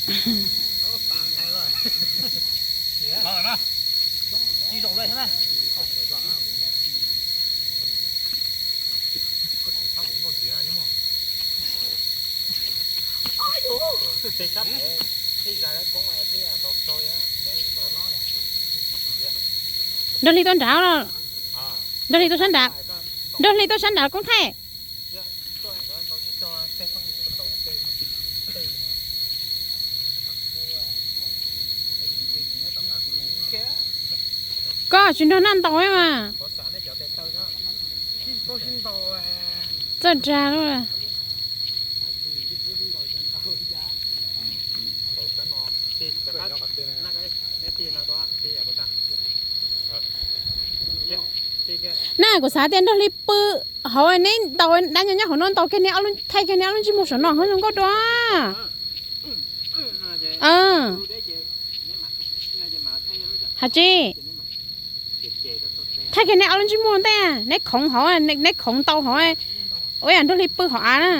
Nrog Hli tuaj nrad los? Nrog Hli tuaj sab nrad. Nrog Hli tuaj sab nrad koob thaij. Koj tsis nrog Naj ntaus mas. Txawj dag lawm. Na kuv xav tias Nraug Hli pw hauv, neb ntaus dab nyob nyob hauv no, ntaus kiag neb ob lub, thaij kiag neb ob lub ntsej muag saum no ho zoo nkauj dua. Has tsis, thaij kiag neb ob lub ntsej muag ntej, neb khoov hauv, neb khoov ntau hauv. Ua yam Nraug Hli pw hauv av na.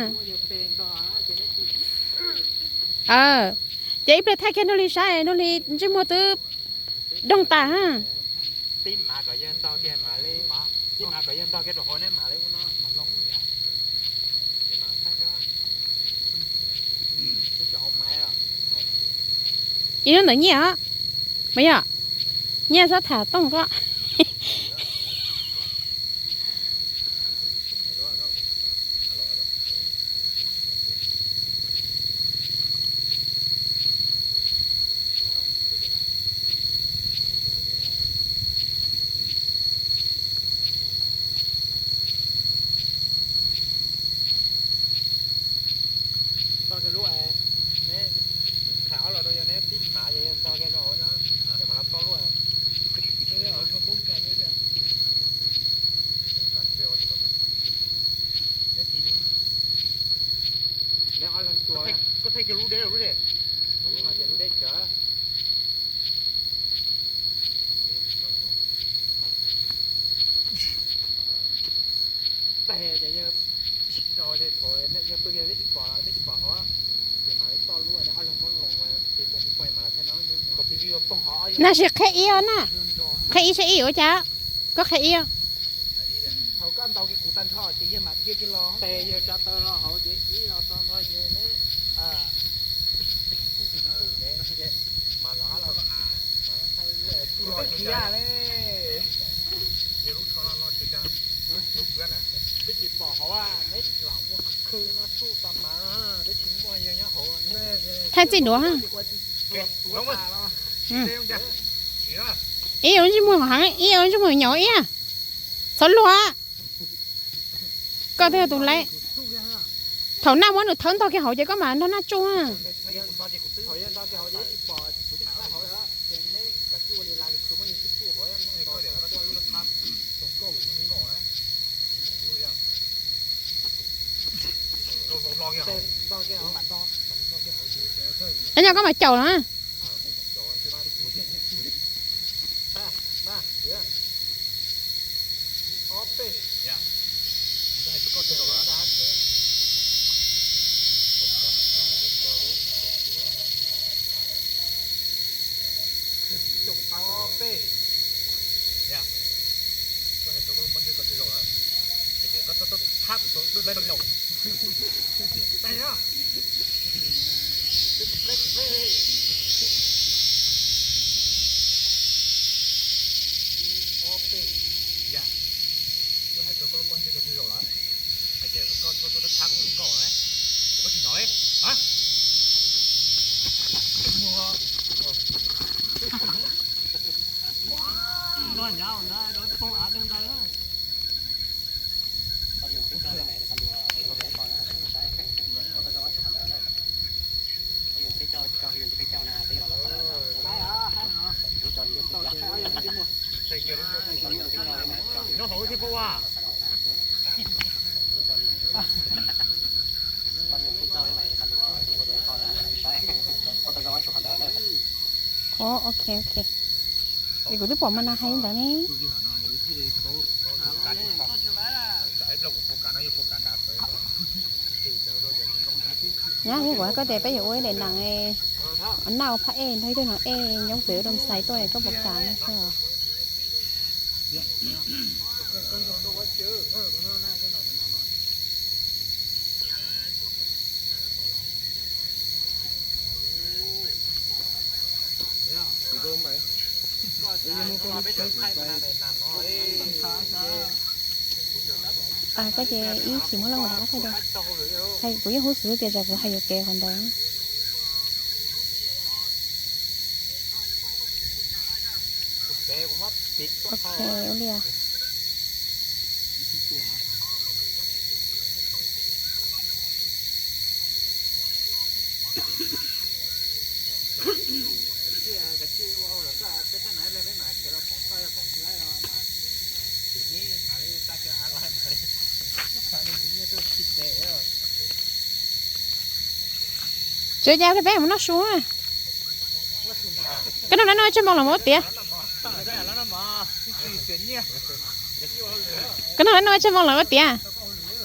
Ces ib pliag thaij kiag Nraug Hli saib, Nraug Hli ntsej muag twb doog tas. Ib lub ntawm nyiaj os, mas yog nyiaj txhob tham tooj koj. Toj kiag lub, neb tham ob los rau yog neb tib mav ces yog ntog kiag rau hauv, ces mam los toj lub. Neb ob leeg tua, koj thaij kiag lub deb lub deb, lub no ces lub deb tsawv. Tag ces yawg, yawg pw kiag twb tsis pom, twb tsis pom hov, ces mam li toj lub, neb ob leeg muab loo, ces poob poob mam los thaij no. Nag sis qhib ib os na, qhib ib saib ib yuav ua cas, koj qhib ib os. Thaum koj ntaus kiag kuv tag nrho ces yawg mam dhia kiag los, tes yawg tsa taw los hauv ces ib los txog nrho ces neb, mas los, mas los thaij lub, khiav le. Twb tsis pom hauv, neb los ua khw no tsuj tas mas, twb tsis muaj yawg nyob hauv. Thaij txij duav. Ib yuav ntsej muag heev, ib yuav ntsej muag nyaum ib. Txhob luag. Koj twb yog tus laib. Thaum Naj muab nws thawb ntog kiag hauv ces koj mam nrog Naj tsuj. Cov nyob koj mam caum los. Ib ob peb, yam, twb hais rau koj lub pob ntseg rau twg zaum lawm, hais tias koj tuaj tuaj thab kuv tus nkauj na, ces koj tsis hnov li, a, muag, koj nyav ntawd poob av dej ntawd. Nyob hauv thiab pab ua. Ov, ok ok. Es kuv twb pom mas nas hais li ntawd ne. Nyab, yog kuv hais koj tias peb yuav ua ib daim nees, Naj ua phaj ej nrog ib tug no ej nyob pem ua doo xais tuaj koj puas kam no xwb. Koj ces ib chim muab laj ua dab thaij da. Hais kuv yeej hu xwm tias tsam kuv hais yuam kev qhov ntawd. Ok, ua li. Tsis ua cas, peb mus noj su na. Koj noj lawm no tsej moos los mus ua tiav. Koj noj lawm no tsej moos los ua tiav.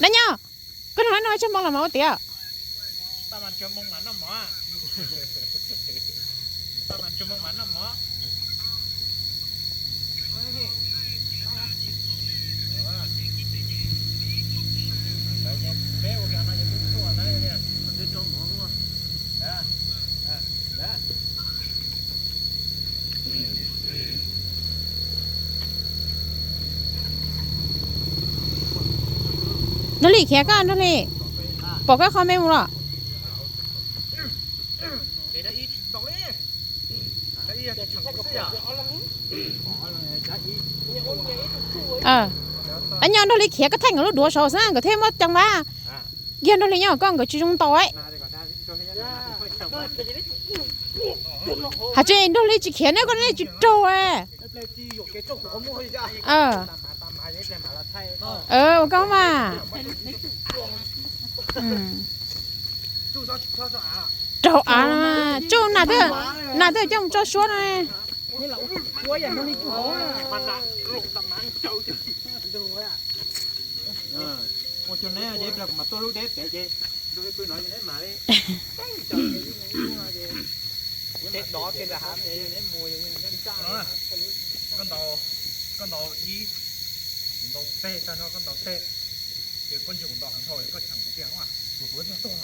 Dab Nyob, koj noj lawm no tsej moos los mus ua tiav. Nraug Li, khiav koj Nraug Li, pom koj qhov me mus los. Dab Nyob, Nraug Li khiav koj thaij nkawd lub duav saud xwb nkawd thiaj muaj ceem mas. Yog Nraug Li nyob koj nkawd tsis zoo ntaus. Hais tsis Nraug Li tsis khiav ne, koj ne tsis raug. Ua koj mas. Raug av, tsuj nas twb, nas twb coj mus tso suab no.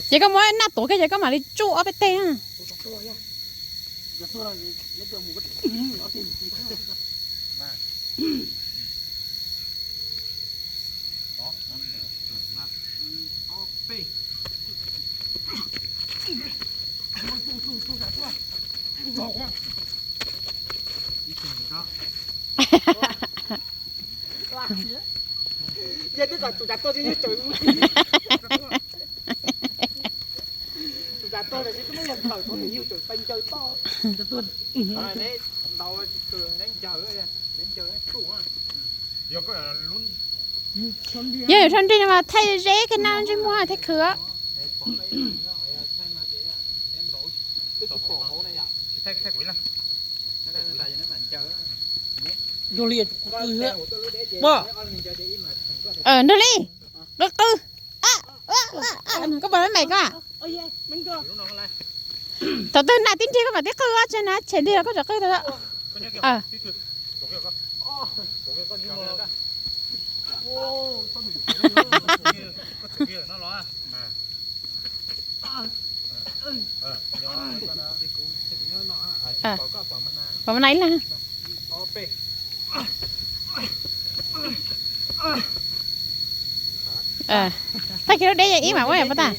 Ces koj muab naj tuav kiag ces koj mam li tsuj ob peb teg. Yog yus rho nrig no mas thaij ze kiag naj ntsej muag thiab khwv. Nraug Li, qw qw. Koj pom me koj. Thaum twg nas tib nrig koj mam tib qw, tsam nas tshem nrig los koj tseem qw tau. Pom mas nais ib leeg. Tag kis lub deb yog ib mam ua pov tas.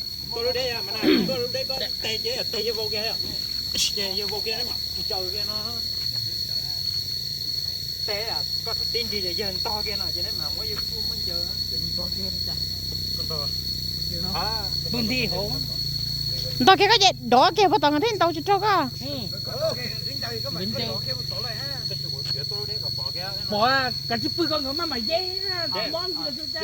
Ntog kiag koj ces dov kiag puag tom nkawd thiaj ntaus tsis raug koj. Pom kav tsij pw koj nkawd maj mam ye mob ntxias xwb.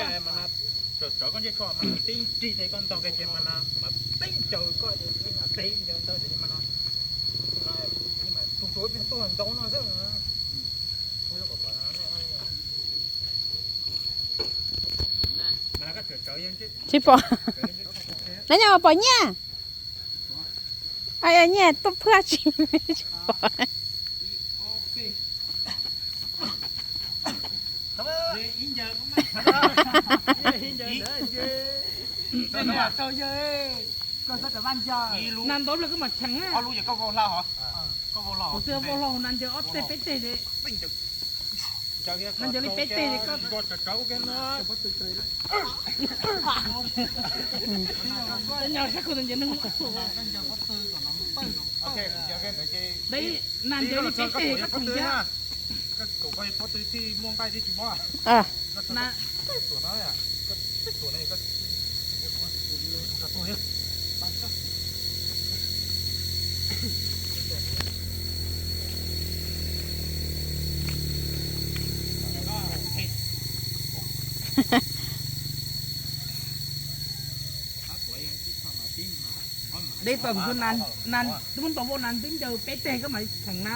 Tsis pom. Nab nyob pom nyiaj. Nyiaj tuaj phwj tsis pom. Nas ntau lawm koj mam cheem na. Kuv twb vau hlo hauv nas ncaws ob teg peb teg li. Nas ncaws li peb teg li koj. Nyob sab koj tus ncaws neeg. Nas ncaws li peb teg koj cheem thiab. Deb tau kuv nas, muab tau vau nas twb ncaws peb teg koj mam cheem na.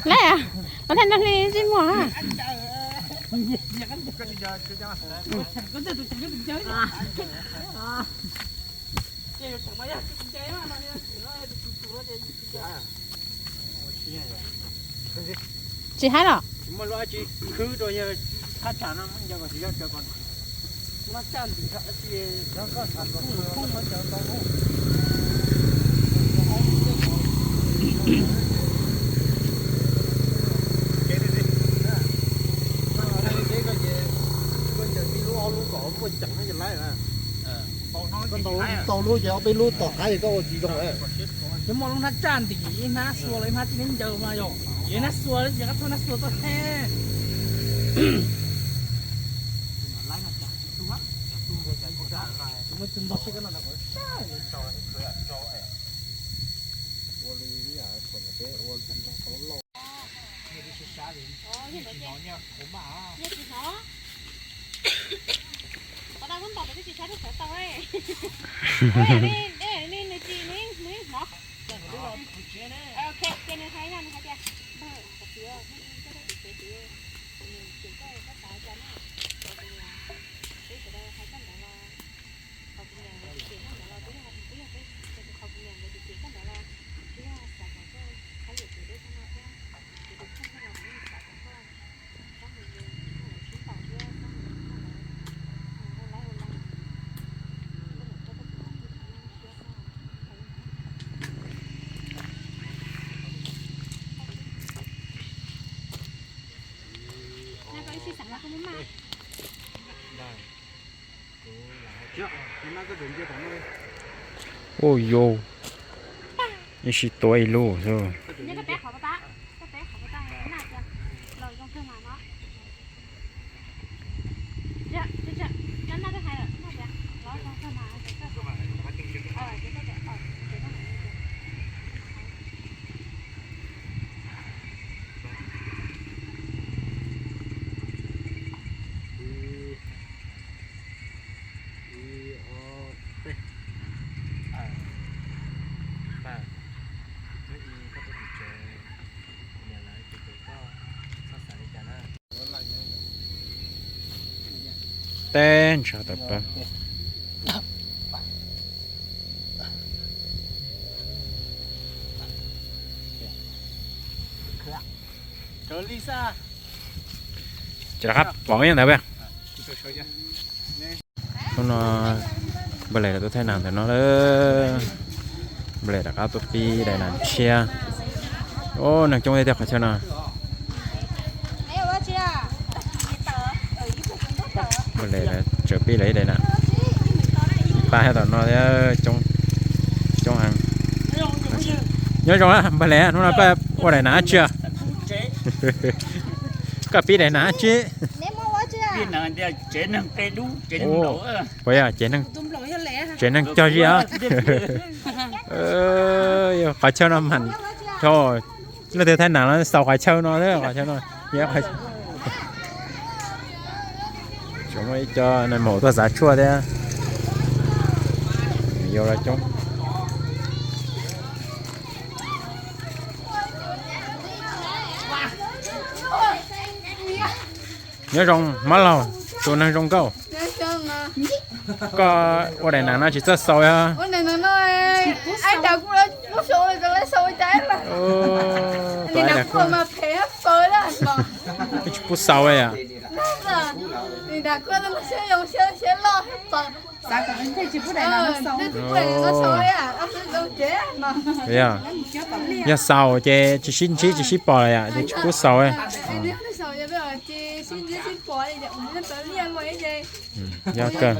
Lawm, ua thaij nrog hli tsis muaj. Tsis haib los? Tau lub ces ob peb lub tom qab koj ua tsis zoo. Nws muaj lub hnab tsaj ntim ib hnab xua los ib hnab tsis ncaws mas yog. Ib hnab xua ces koj thauj hnab xua tuaj thiab. Qhov no muab ntaus pem twb tsis saib lub sawv tau li. Nws tsis, nws hnov. Ok, ces nws hais no, nws hais tias, npawg, hais tias, npawg, koj tsis tsev tid, kuv niam cem koj, koj xav li cas na? Kuv niam, peb sawv daws hais koj ntawd los, qhov kuv niam cem koj ntawd los twb yog, twb yog peb, qhov kuv niam nkawd cem koj ntawd los twb yog xav kom koj txhob yuam kev deb tag no thiab. Kuv tus kheej los kuv yeej xav kom koj txhob mus mus sib ntaus thiab txhob mus ua laib ua lees, koj niam thiab koj txiv no kuj tsis yeej siab koj. Koj ib sij xav los koj muab maj. Ua yau, ib sij tua ib lub xwb. Teb ntshav tawm plaws. Ces rov qab pom ib ntawd. Hnub no npawg Lais lawv tuaj thaij nas ntawm no lawm. Npawg Lais rov qab tuaj pib daim nas tshiab. Ub, neeg coob tiag tiag qhov chaw no. Npawg Lais lawv tseem pib lawv ib daim nas. Pab tom no thiab coob, coob heev. Nyob zoo na npawg Lais, hnub no koj ua daim nas dab tsi? Koj pib daim nas dab tsi? Puas yog tsev neeg, tsev neeg cog zis os? Qhov chaw no mas, leej twg thaij nas los xaus qhov chaw no, qhov chaw no. Tseem muaj ib co nais maum tuaj xav tshuaj thiab. Yau los coob. Nyob zoo mab laug, tus neeg zoo nkauj. Koj ua daim nam no tsis txawj xaus os. Tus tsis pub xaus yom. Yog xaus ces tsis sib ntsib tsis sib pom lawm yom, ces tsis pub xaus. Yog kawg.